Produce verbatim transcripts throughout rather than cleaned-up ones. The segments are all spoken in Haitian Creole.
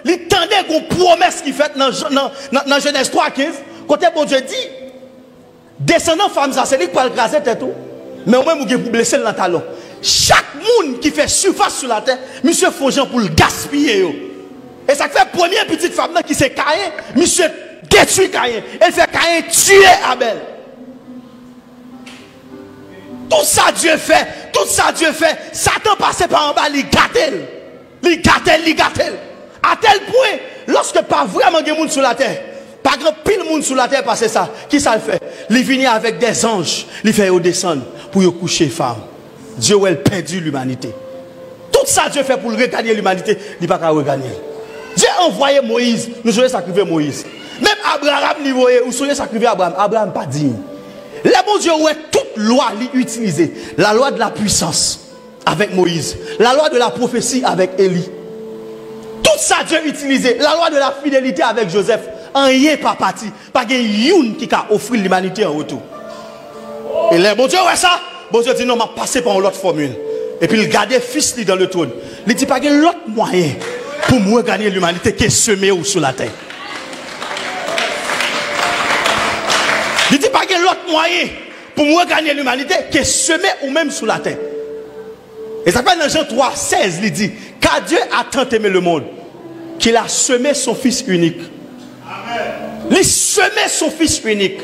Li tande gon pwomès ki fèt nan, nan, nan, nan Jenèz twa kenz, kote Bondye di, desandan fanm sa, se li k pral kraze tèt ou, men ou menm ou gen pou blese l nan talon. Chak moun ki fè sifas sou latè, misye fè yon jan pou l gaspiye yo. E sa k fè premye pitit fanm nan, ki se Kayen, misye detwi Kayen, e l fè Kayen tiye Abèl. Tout sa Dye fè, tout sa Dye fè, Satan pase pa anba, li gate l. Li gate l, li gate l. Atèl pwen, lòske pa vrèman gen moun sou latè, pa gen pil moun sou latè pase sa, ki sa l fè? Li vini avèk dèzanj, li fè yo desann pou yo kouche fanm. Dye wè l pèdi limanite. Tout sa Dye fè pou l reganye limanite, li pa ka reganye l. Dye anvwaye Moyiz, nou sonje sa k rive Moyiz. Menm Abraram li voye, ou sonje sa k rive Abraram, Abraram pa diy. Lè Bondye wè tout lwa li itilize, la loi de la puissance avèk Moyiz, la loi de la prophétie avèk Eli. Tout sa Dye itilize, la loi de la fidélité avèk Jozèf, anyen pa pati, pa gen youn ki ka ofri limanite an retou. E lè Bondye wè sa, Bondye di, "Non, m ap pase pa yon lòt fòmil." Epi l gade fis li dans le trône. Li di, "Pa gen lòt mwayen pou m reganye limanite ke seme w sou latè." Li di, "Pa gen lòt mwayen pou m reganye limanite ke seme ou menm sou latè." E sa fè nan Jan twa sèz, li di, "Car Dieu a tant aimé le monde, qu'il a semé son Fils unique." Li seme son Fis inik.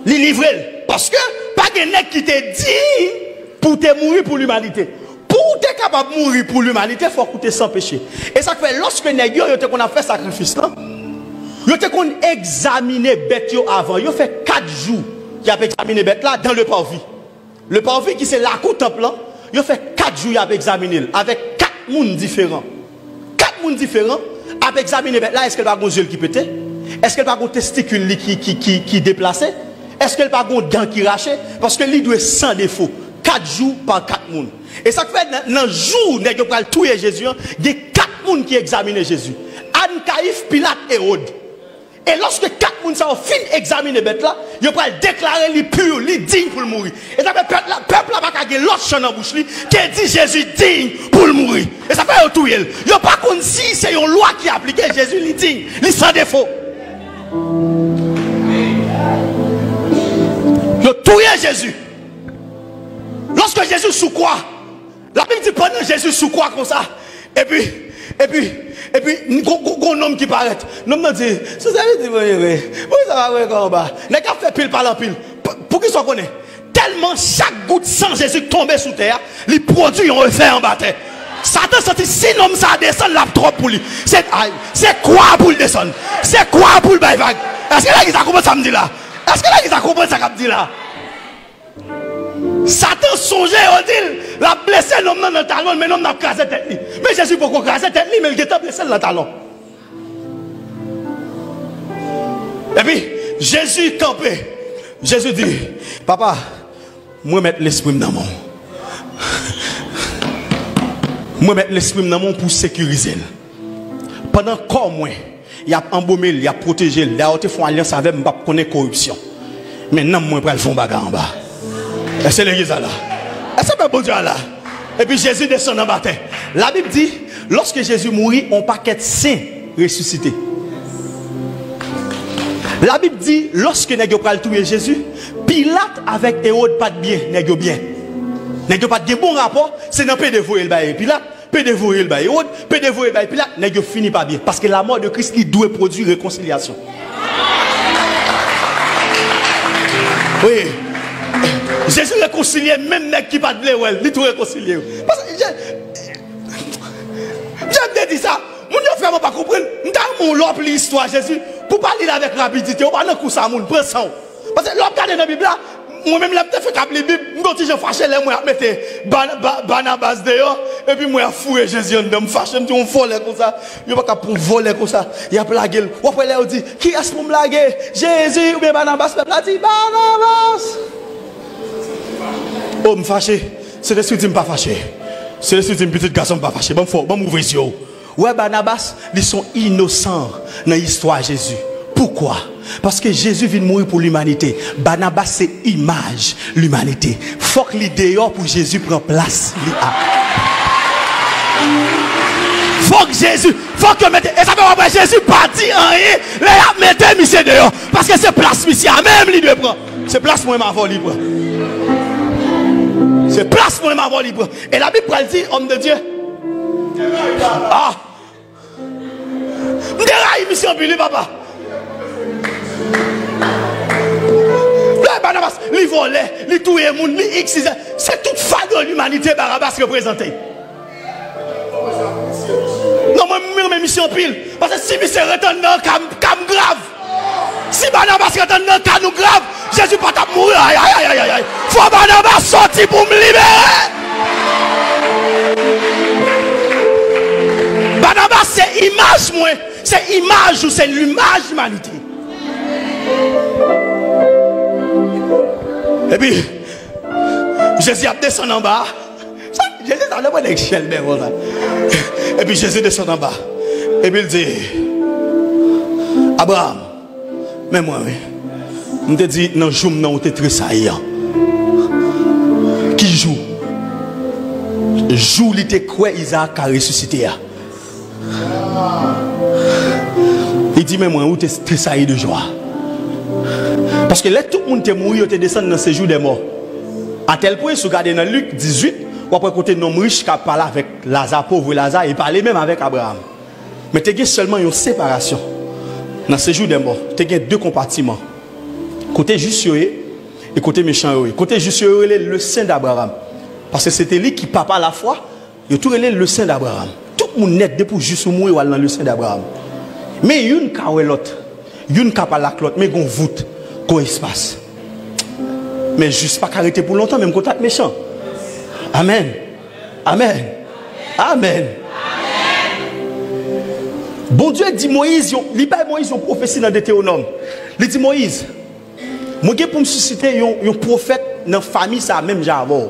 Li livre l. Paske pa gen nèg ki te diy pou w te mouri pou limanite. Pou w te kapab mouri pou limanite, fòk ou te san peche. E sa k fè, lòske nèg yo, yo te konn ap fè sakrifis lan, yo te konn egzamine bèt yo avan. Yo fè kat jou y ap egzamine bèt la dans le parvis. Le parvis ki se lakou tanp lan, yo fè kat jou y ap egzamine l avèk kat moun diferan. Kat moun diferan ap egzamine bèt la, èske l pa gon zye l ki pete? Èske l pa gon testikil li ki, ki, ki, ki deplase? Èske l pa gon dan ki rache? Paske li dwe san defo. Kat jou pa kat moun. E sa k fè nan, nan jou nèg yo pral touye Jezi an, gen kat moun ki egzamine Jezi. Ann, Kayif, Pilat, Ewòd. E lòske kat moun sa yo fin egzamine bèt la, yo pral deklare li pi, li diy pou l mouri. E sa fè pèp la, pèp la pa ka gen lòt chan nan bouch li ke di Jezi diy pou l mouri. E sa fè yo touye l. Yo pa konn si se yon lwa ki aplike, Jezi li diy, li san defo. Yo touye Jezi. Lòske Jezi sou kwa, Labib di pandan Jezi sou kwa konsa, epi, epi, epi, gon, gon, gon nonm ki parèt. Nonm nan di, "Si w se pitit Bondye vre, poukisa w pa voye kò w anba?" Nèg ap fè pil pale anpil. P-, poukisa w konnen? Tèlman chak gout san Jezi k tonbe sou tè a, li pwodui yon efè anba tè. Satan santi si nonm sa a desann, l ap twòp pou li. Se, ay, se kwa a pou l desann. Se kwa a pou l bay vag. Èske legliz la konprann sa m di la? Èske legliz la konprann sa k ap di la? Satan sonje yo di l, l ap blese nonm nan nan talon l, men nonm nan ap kraze tèt li. Men Jezi poko kraze tèt li, men l gentan blese l nan talon. Epi, Jezi kanpe. Jezi di, "Papa, m remèt lespri m nan men w. M remèt lespri m nan men w pou w sekirize l. Pandan kò mwen, y ap anbome l, y ap pwoteje l. Dayè, w te fè yon alyans avè m, m p ap konnen koripsyon. Men nanm mwen pral fè yon bagay anba." Èske legliz la la? Èske pèp Bondye a la? Epi Jezi desann anba tè. Labib di, lòske Jezi mouri, yon pakèt sen resisite. Labib di, lòske nèg yo pral touye Jezi, Pilat avèk Ewòd pa t byen, nèg yo byen. Nèg yo pa t gen bon rapò, se nan pede voye l bay Pilat. Pede voye l bay Ewòd, pede voye l bay Pilat, nèg yo fini pa byen. Paske lamò de Kris, li dwe pwodui rekonsilyasyon. Wi. Jezi rekonsilye menm nèg ki pa t vle wè l, li tou rekonsilye yo. Paske, je, je m te di sa, moun yo vrèman pa konprann. M ta renmen w lè w ap li istwa Jezi, pou w pa li l avèk rapidite, ou pa nan kou sa moun, pran san w. Paske lè w ap gade nan Bib la, mwen menm lè m te fèk ap li Bib, m gon ti jan fache lè m wè y ap mete Ba-, Ba-, Banabas deyò, epi m wè y ap foure Jezi anndan, m fache, m di yon vòlè konsa, yo pa ka pran yon vòlè konsa, y ap lage l. W ap wè lè yo di, "Kiyès pou m lage? Jezi oubyen Banabas?" Pèp la di, "Banabas!" O, m fache. Sentespri di m pa fache. Sentespri di m, "Pitit gason m, pa fache. Ban m fè w, ban m ouvri zye w." Wè, Banabas, li se yon inosan nan istwa Jezi. Poukwa? Paske Jezi vin mouri pou limanite. Banabas se imaj limanite. Fòk li deyò pou Jezi pran plas li a. Fòk Jezi, Fòk yo mete, e sa fè w ap wè Jezi pa di anyen lè y ap mete misye deyò. Paske se plas misye a menm li dwe pran. Se plas mwen m avè w li pran. Se plas mwen m avè w li pran. E Labib pral di, homme de Dieu. Ah! M te rayi misye anpil, wi, papa. Lè Banabas, li vòlè, li touye moun, li x, y, z, se tout fado limanite Banabas reprezante. Non, mwen, m renmen misye anpil. Paske si misye ret anndan, ka m, ka m grav. Si Banabas ret anndan, ka nou grav. Jezi pa t ap mouri. Ay, ay, ay, ay, ay, ay. Fò Banabas sòti pou m libere. Banabas se imaj mwen. Se imaj ou, se limaj limanite. Epi, Jezi ap desann anba. Sa, Jezi sa nan pran nèg chèlbè konsa. Epi Jezi desann anba. Epi l di, Abraram, men mwen, wi. M te di nan jou m nan ou te tresayi an. Ki jou? Jou li te kwè Izaak ka resisite a. Li di, men mwen, ou te tresayi de jwa. Paske lè tout moun te mouri, yo te desann nan sejou dè mò. Atèl pwen, si w gade nan Lik dizuit, w ap wè kote nonm rich k ap pale avèk Laza, pòv Laza, e pale menm avèk Abraram. Men te gen sèlman yon separasyon. Nan sejou dè mò, te gen de konpatiman. Kote jis yo ye, e kote mechan yo ye. Kote jis yo, yo rele le sein d'Abraham. Paske se te li ki papa lafwa, yo tou rele le sein d'Abraham. Tout moun nèt, depi w jis ou mouri, w al nan le sein d'Abraham. Men youn ka wè lòt. Youn ka pale ak lòt, men gon vout, gon espas. Men jis pa ka rete pou lontan, menm kote ak mechan. Amèn. Amèn. Amèn. Bondye di Moyiz, yon, li bay Moyiz yon pwofesi nan Detewonòm. Li di Moyiz, mwen gen pou m sisite yon, yon pwofèt nan fanmi sa a menm jan avè w.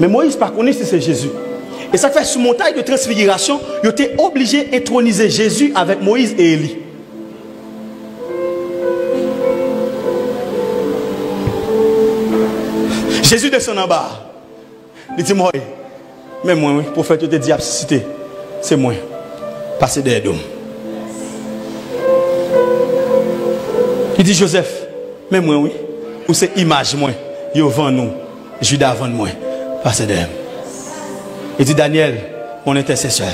Men Moyiz pa konnen si se Jezi. E sa k fè sou montay de transfigirasyon, yo te oblije entwonize Jezi avèk Moyiz e Eli. Jezi desann anba a. Li di, Mòy, men mwen, wi, pwofèt yo te di ap sisite, se mwen. Pase dèyè do m. Li di, Jozèf, men mwen, wi, ou se imaj mwen, yo vann ou, Jida vann mwen, pase dèyè m. Li di, Danyèl, mon entèsesè,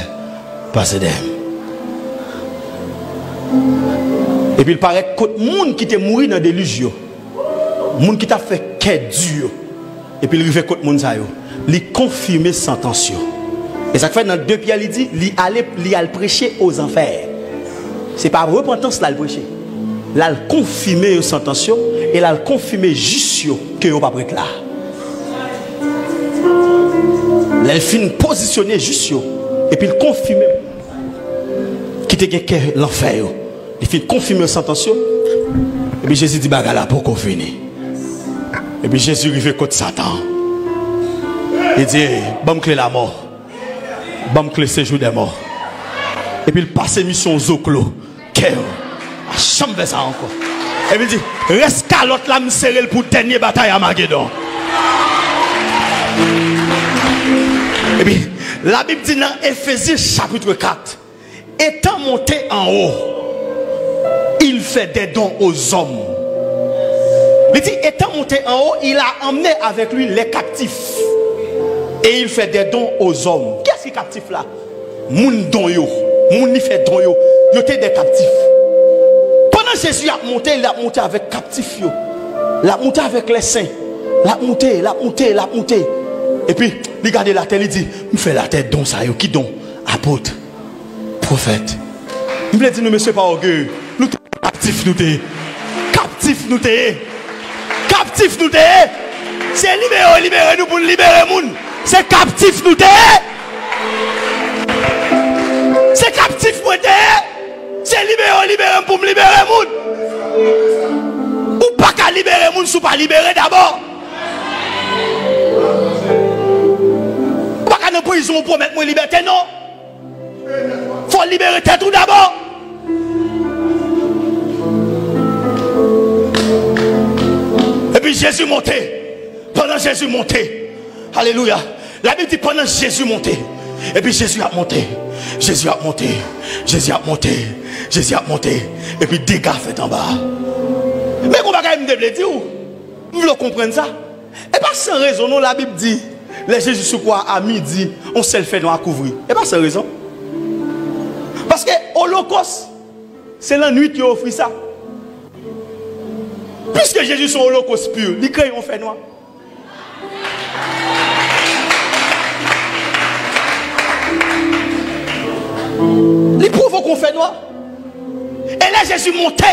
pase dèyè m. Epi l parèt kot moun ki te mouri nan delij yo, moun ki t ap fè kè di yo. Epi l rive kot moun sa yo. Li konfime santans yo. E sa k fè nan de Pyè li di, li ale, li al preche ozanfè. Se pa repantans l al preche. L al konfime yo santans yo, e l al konfime jis yo ke yo p ap ret la. Lè l fin pozisyone jis yo, epi l konfime ki te gen kè lanfè yo. Li fin konfime santans yo. Epi Jezi di, bagay la poko fini. Epi Jezi rive kot Satan. Li di, hey, ban m kle lamò. Ban m kle sejou dè mò. Epi l pase misyon zoklo. Kè yo. Pa janm fè sa ankò. Epi l di, rès kalòt la, m sere l pou dènye batay Amagedon. Epi, Labib di nan Efezyen chapit kat, Étant monté en haut, il fait des dons aux hommes. Li di, étant monté en haut, il a emmené avec lui les captifs. Et il fait des dons aux hommes. Kiyès ki kaptif la? Moun don yo. Moun li fè don yo. Yo te de kaptif. Pandan Jezi ap monte, l ap monte avèk kaptif yo. L ap monte avèk lèsen. L ap monte, l ap monte, l ap monte. Epi, li gade latè, li di, m fè latè don sa yo. Ki don? Apot. Pwofèt. M vle di nou, mesye, pa ògeye. Nou te kaptif, nou te ye. Kaptif, nou te ye. Kaptif, nou te ye. Se libere yo libere nou pou n libere moun. Se kaptif, nou te ye. Se kaptif, mwen te ye. Se libere yo libere m pou m libere moun. Ou pa ka libere moun si w pa libere dabò. Ou pa ka nan prizon, ou pwomèt mwen libète, non. Fò w libere tèt ou dabò. Epi Jezi monte. Pandan Jezi monte, alelouya, Labib di pandan Jezi monte, Epi Jezi ap monte, Jezi ap monte, Jezi ap monte, Jezi ap monte. Epi dega fèt anba a. Men gon bagay m te vle di w, m vle w konprann sa. E pa san rezon non, Labib di, lè Jezi sou kwa a midi, yon sèl fènwa kouvri. E pa san rezon. Paske olokòs, se lannwit yo ofri sa. Piske Jezi se yon olokòs pi, li kreye yon fènwa. Li pwovoke yon fènwa. E lè Jezi monte,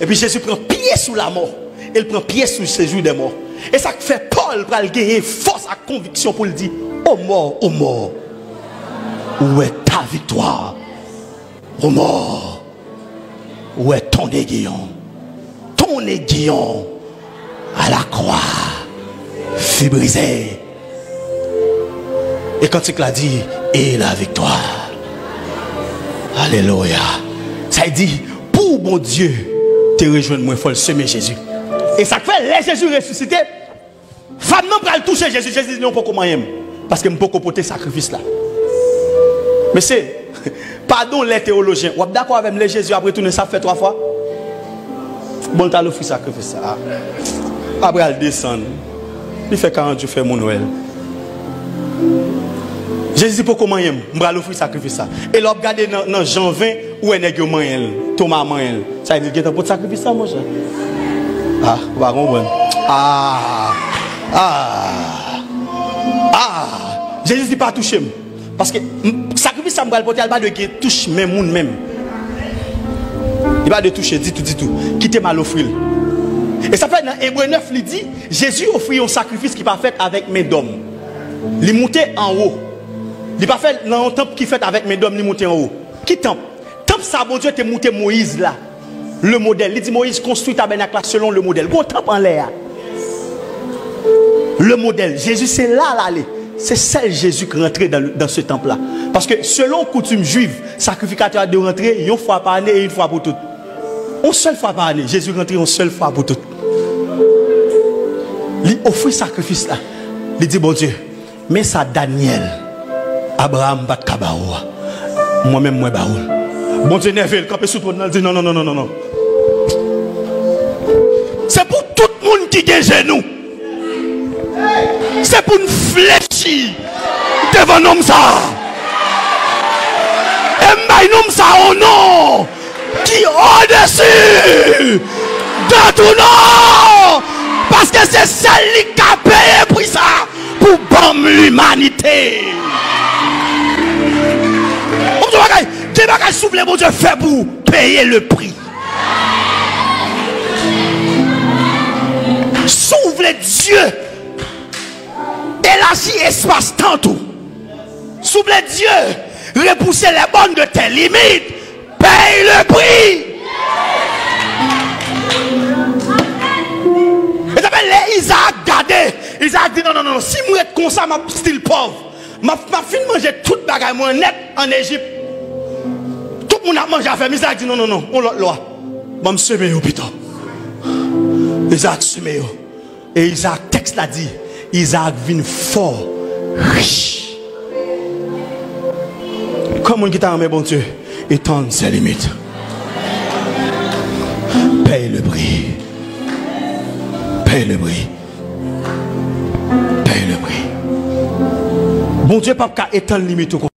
epi Jezi pran pye sou lamò, e l pran pye sou sejou dè mò. E sa k fè Pòl pral genyen fòs ak konviksyon pou l di, O mò, o mò, où est ta victoire? O mò, où est ton aiguillon? Ton aiguillon à la croix fut brisé. E kantik la di, et la victoire. Alelouya. Sa vle di, pou Bondye te rejwenn mwen, fò l semen Jezi. E sa k fè, lè Jezi resisite, fanm nan pral touche Jezi. Jezi di, non, poko manyen m, paske m poko pote sakrifis la. Mesye, padon lè teyolojyen, w ap dakò avè m, lè Jezi ap retounen, sa ap fè twa fwa? Bon, l t al ofri sakrifis sa. Apre al desann. Li fè karant jou, fè moun wè l. Jezi di, poko manyen m, m pral ofri sakrifis sa. E lè w ap gade nan, nan Jan ven, ou wè nèg yo manyen l, Toma manyen l. Sa vle di l gentan pot sakrifis sa, monchè? Ah, ou pa konprann. Ah, ah, ah. Jezi di, pa touche m. Paske m, sakrifis sa m pral pote a, li pa dwe gen touch men moun menm. Li pa dwe touche ditou, ditou. Kite m al ofri l. E sa fè nan Ebre nèf, li di, Jezi ofri yon sakrifis ki pa fèt avèk men dòm. Li moute anwo. Li pa fè nan yon tanp ki fèt avèk men dòm, li moute anwo. Ki tanp? Tanp sa Bondye te moute Moyiz la. Le modèl. Li di Moyiz, konstwi tabènak la selon le modèl. Gon tanp anlè a. Le modèl. Jezi se la l ale. Se sèl Jezi k rantre dan, dan se tanp la. Paske selon koutim jwif, sakrifikatè a dwe rantre yon fwa pa ane e yon fwa pou tout. Yon sèl fwa pa ane, Jezi rantre yon sèl fwa pou tout. Li ofri sakrifis la. Li di Bondye, men sa Danyèl, Abraram pa t ka ba ou a. Mwen menm, mwen ba ou l. Bondye nève l, kanpe sou twòn nan, l di, non, non, non, non, non, non. Se pou tout moun ki gen jenou. Se pou n flechi devan nonm sa a. E m bay nonm sa a yon non ki odesi de tout non. Paske se sèl li k ka peye pri sa a pou ban m limanite. Bon, gen bagay, gen bagay si w vle Bondye fè pou ou, peye le pri. Si w vle Dye elaji espas tant ou, si w vle Dye repouse les bornes de tes limites, peye le pri. E sa fè lè Izaak gade, Izaak di, non, non, non, non, si m ret konsa, m ap still pòv. M ap, m ap fin manje tout bagay mwen nèt ann Ejip. Tout moun ap manje afè m. Izaak di, non, non, non, yon lòt lwa. Ban m seme yo pito. Izaak seme yo. E Izaak, tèks la di, Izaak vin fò, rich. Kòm moun ki ta renmen Bondye, étendre ses limites. Paye le prix. Paye le prix. Paye le prix. Bondye p ap ka etann limit ou.